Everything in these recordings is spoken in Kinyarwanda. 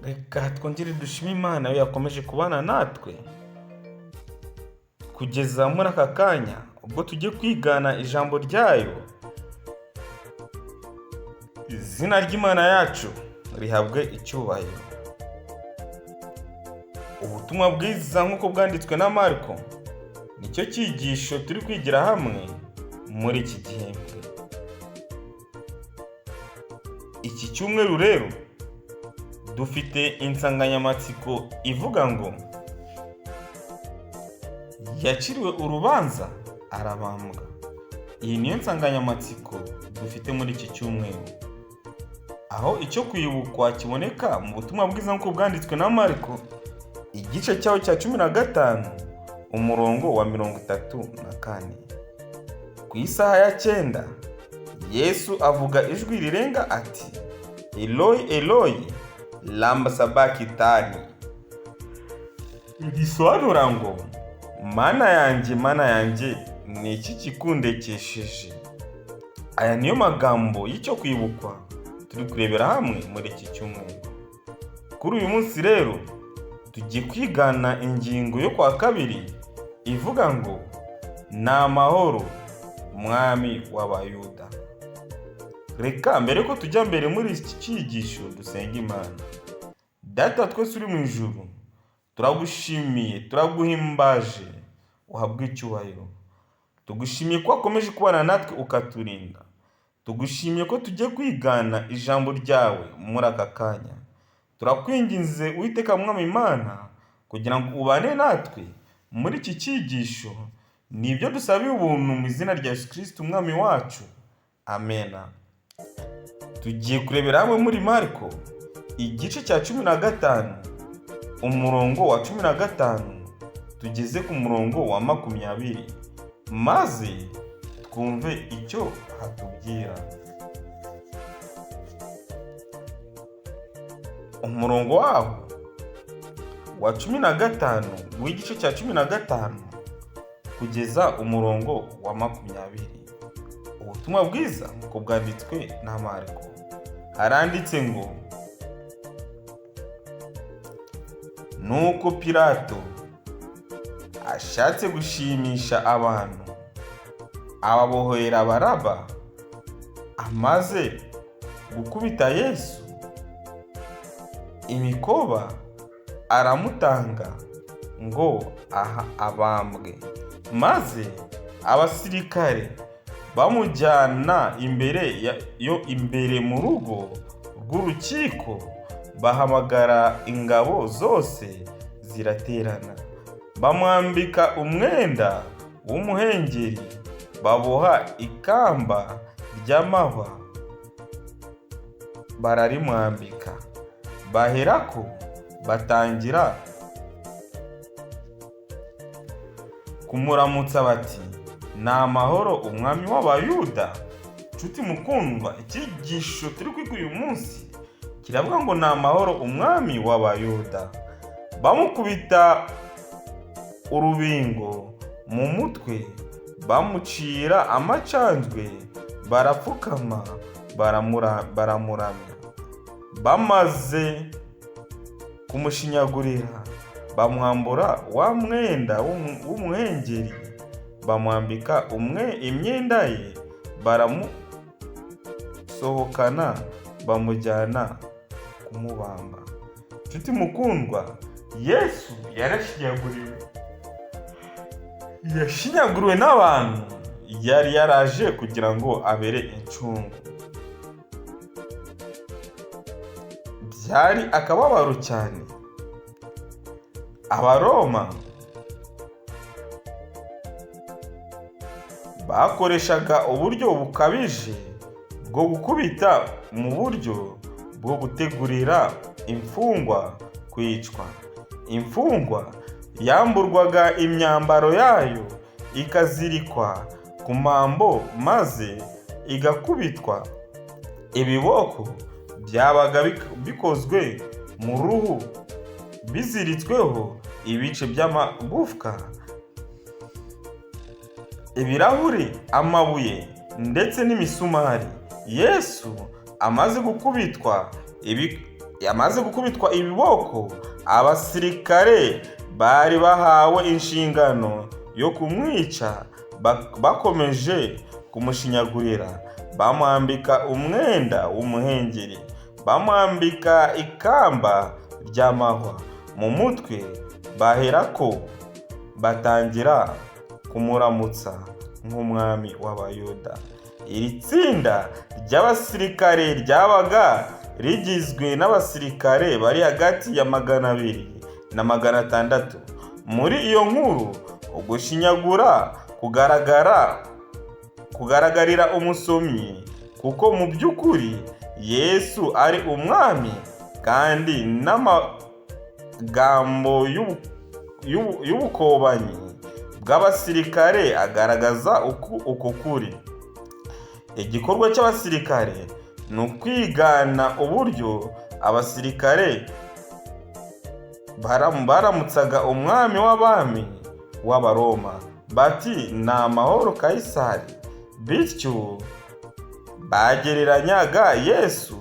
Reka twongere dushime Imana yo yakomeje kubana natwe kugeza muri aka kanya ubwo tugiye kwigana ijambo ryayo. Izina ry'Imana yacu rihabwe icyubahiro. Ubutumwa bwiza nk'uko bwanditswe na Mariko nicyo cyigisho turi kwigira hamwe muri iki gihembwe. Iki cyumweru rero dufite insanganyamatsiko ivuga ngo yaciriwe urubanza arabambwa. Iyi niyo nsanganyamatsiko dufite muri iki cyumweru, aho icyo kwibukwa kiboneka mu butumwa bwiza nk'uko bwanditswe na Mariko, igice cyaho cya 15, umurongo wa 34. Ku isaha ya 9, Yesu avuga ijwi rirenga ati: Eloi Eloi lama sabakitani, risobanura ngo Mana yanjye, Mana yanjye, ni iki kikundekesheje? Aya niyo magambo y'icyo kwibukwa turi kurebera hamwe muri iki cyumweru. Kuri uyu munsi rero tugiye kwigana ingingo yo kwa kabiri ivuga ngo ni amahoro mwami w'Abayuda. Reka mbere ko tujya mbere muri iki cyigisho dusenga Imana. Data twese uri mu ijuru, turagushimiye, turaguhimbaje, uhabwe icyubahiro. Tugushimiye ko wakomeje kubana natwe ukaturinda. Tugushimiye ko tugiye kwigana ijambo ryawe muri aka kanya. Turakwinginze Uwiteka Mwami Imana kugira ngo ubane natwe muri iki cyigisho. Nibyo dusabiye ubuntu mu izina rya Yesu Kristo Umwami wacu. Amena. Tugiye kurebera hamwe muri Mariko igice cya 15, umurongo wa 15 tugeze ku murongo wa 20, maze twumve icyo hatubwira. Umurongo waho wa 15 w'igice cya 15 kugeza umurongo wa 20. Ubutumwa bwiza nk'uko bwanditswe na Mariko, haranditse ngo: Nuko Pilato ashatse gushimisha abantu, ababohera Baraba, amaze gukubita Yesu imikoba aramutanga ngo aha abambwe. Maze abasirikare bamujyana imbere yo imbere mu rugo rw'urukiko, bahamagara ingabo zose ziraterana. Bamwambika umwenda w'umuhengeri, baboha ikamba ry'amahwa bararimwambika. Baherako batangira kumuramutsa bati: ni amahoro umwami w'Abayuda. Nshuti mukundwa, icyigisho turi kwiga uyu munsi kiravuga ngo ni amahoro umwami w'Abayuda. Bamukubita urubingo mu mutwe, bamucira amacanzwe, barapfukama baramuramya. Bamaze kumushinyagurira, bamwambura wa mwenda w'umuhengeri, bamwambika imyenda ye, baramusohokana bamujyana kumubamba. Nshuti mukundwa, Yesu yarashinyaguriwe, yashinyaguriwe n'abantu yari yaraje kugira ngo abere incungu. Byari akababaro cyane. Abaroma bakoreshaga uburyo bukabije bwo gukubita mu buryo bwo gutegurira imfungwa kwicwa. Imfungwa yamburwaga imyambaro yayo ikazirikwa ku mambo maze igakubitwa. Ibiboko byabaga bikozwe mu ruhu biziritsweho ibice by'amagufwa, ibirahuri, amabuye ndetse n'imisumari. Yesu amaze gukubitwa Yamaze gukubitwa ibiboko, abasirikare bari bahawe inshingano yo kumwica bakomeje kumushinyagurira, bamwambika umwenda w'umuhengeri, bamwambika ikamba ry'amahwa mu mutwe, baherako batangira kumuramutsa nk'umwami w'Abayuda. Iri tsinda ry'abasirikare ryabaga rigizwe n'abasirikare bari hagati ya 200 na 600. Muri iyo nkuru, ugushinyagura kugaragarira umusomyi, kuko mu by'ukuri Yesu ari umwami, kandi n'amagambo y'ubukobanyi bw'abasirikare agaragaza uko kuri. Igikorwa cy'abasirikare ni ukwigana uburyo abasirikare baramutsaga umwami w'abami w'Abaroma bati: "Ni amahoro Kayisari." Bityo bagereranyaga Yesu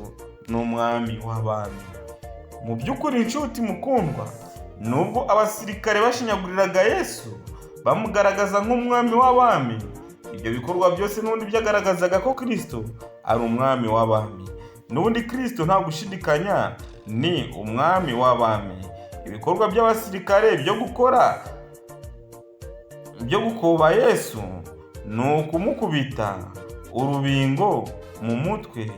n'umwami w'abami. Mu by'ukuri, inshuti mukundwa, nubwo abasirikare bashinyaguriraga Yesu bamugaragaza nk'umwami w'abami, ibyo bikorwa byose n'ubundi byagaragazaga ko Kristo ari umwami w'abami. N'ubundi Kristo nta gushidikanya ni umwami w'abami. Ibikorwa by'abasirikare byo gukora byo gukoba Yesu ni ukumukubita urubingo mu mutwe,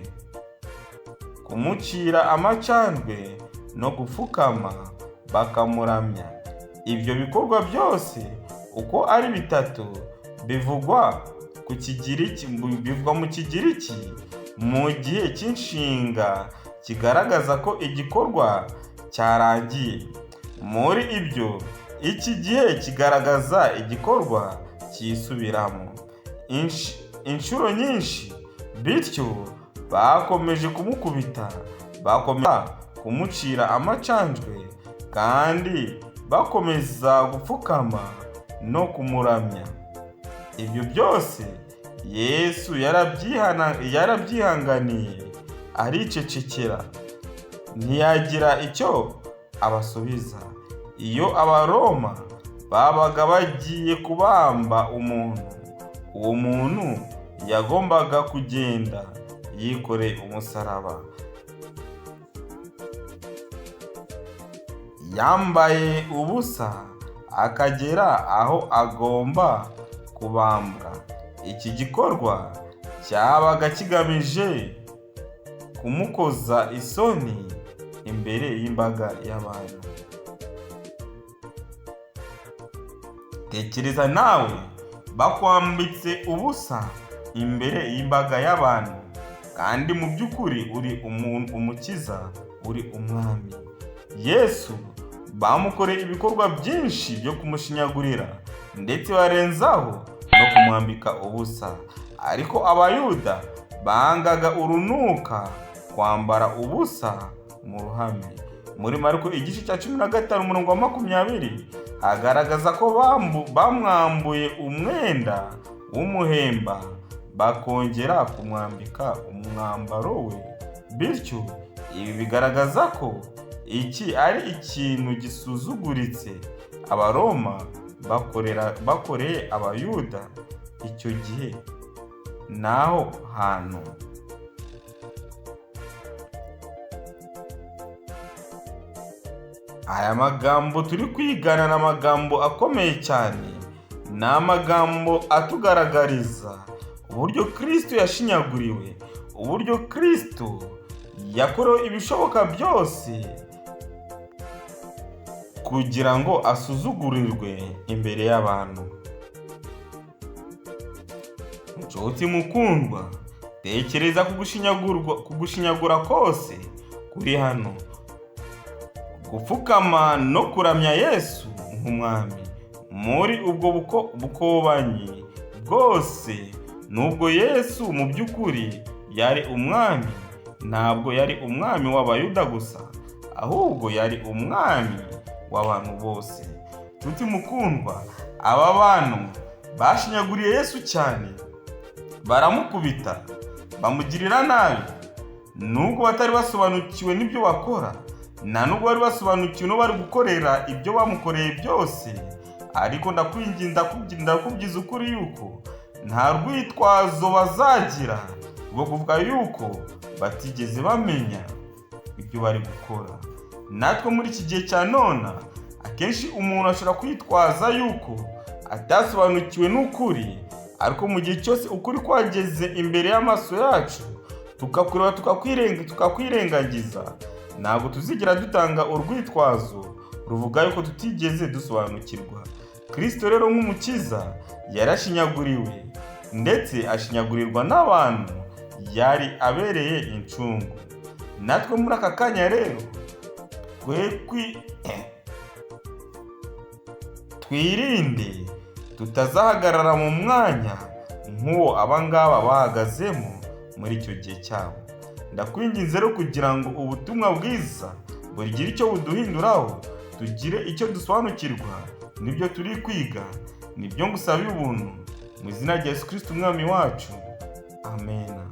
kumucira amacandwe no gupfukama bakamuramya. Ibyo bikorwa byose uko ari bitatu bivugwa ku Kigiriki, bivugwa mu Kigiriki mu gihe cy'inshinga kigaragaza ko igikorwa cyarangiye. Muri ibyo, iki gihe kigaragaza igikorwa cyisubiramo inshuro nyinshi. Bityo bakomeje kumukubita, bakomeza kumucira amacandwe, kandi bakomeza gupfukama no kumuramya. Ibyo byose Yesu yarabyihanganiye, aricecekera, ntiyagira icyo abasubiza. Iyo Abaroma babaga bagiye kubamba umuntu, uwo muntu yagombaga kugenda yikoreye umusaraba, yambaye ubusa, akagera aho agomba kubambwa. Iki gikorwa cyabaga kigamije kumukoza isoni imbere y'imbaga y'abantu. Tekereza nawe bakwambitse ubusa imbere y'imbaga y'abantu, kandi mu by'ukuri uri umukiza, uri umwami. Yesu bamukoreye ibikorwa byinshi byo kumushinyagurira, ndetse barenzaho no kumwambika ubusa. Ariko Abayuda bangaga urunuka kwambara ubusa mu ruhame. Muri Mariko igice cya 15 umurongo wa 20 hagaragaza ko bamwambuye umwenda w'umuhemba, bakongera kumwambika umwambaro we. Bityo ibi bigaragaza ko iki ari ikintu gisuzuguritse Abaroma bakoreye Abayuda icyo gihe n'aho hantu. Aya magambo turi kwigana ni amagambo akomeye cyane, ni amagambo atugaragariza uburyo Kristo yashinyaguriwe, uburyo Kristo yakorewe ibishoboka byose kugira ngo asuzugurirwe imbere y'abantu. Nshuti mukundwa, tekereza ku gushinyagura kose kuri hano, gupfukama no kuramya Yesu nk'umwami. Muri ubwo bukobanyi bwose, nubwo Yesu mu by'ukuri yari umwami, ntabwo yari umwami w'Abayuda gusa, ahubwo yari umwami w'abantu bose. Nshuti mukundwa, aba bantu bashinyaguriye Yesu cyane, baramukubita, bamugirira nabi, Nubwo batari basobanukiwe n'ibyo bakora, nta nubwo bari basobanukiwe no bari gukorera ibyo bamukoreye byose, ariko ndakwinginga, ndakubwiza ukuri yuko nta rwitwazo bazagira rwo kuvuga yuko batigeze bamenya ibyo bari gukora. Natwe muri iki gihe cya none, akenshi umuntu ashobora kwitwaza yuko atasobanukiwe n'ukuri, ariko mu gihe cyose ukuri kwageze imbere y'amaso yacu, tukakureba, tukakwirengagiza, ntabwo tuzigera dutanga urwitwazo ruvuga yuko tutigeze dusobanukirwa. Kristo rero nk'umukiza yarashinyaguriwe, ndetse ashinyagurirwa n'abantu yari abereye incungu. Natwe muri aka kanya rero twirinde tutazahagarara mu mwanya nk'uwo abangaba bahagazemo muri icyo gihe cyabo. Ndakwinginze rero kugira ngo ubutumwa bwiza bugire icyo buduhinduraho, tugire icyo dusobanukirwa n'ibyo turi kwiga. Nibyo ngusaba ubuntu mu izina rya Yesu Kristo umwami wacu, amena.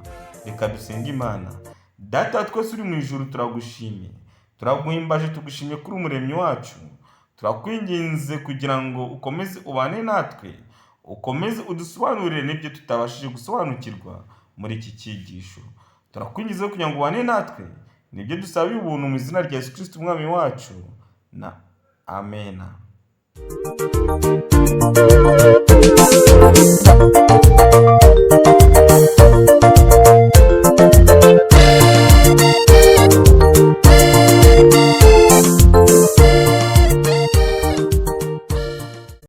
Reka dusenge Imana. Data wa twese uri mu ijuru, turagushimiye, turaguhimbaje, tugushimye kuri umuremyi wacu. Turakwinginze kugira ngo ukomeze ubane natwe, ukomeze udusobanurire n'ibyo tutabashije gusobanukirwa muri iki cyigisho. Turakwinginze kugira ngo ubane natwe, nibyo dusaba ubuntu mu izina rya Yesu Kristo umwami wacu, na amena.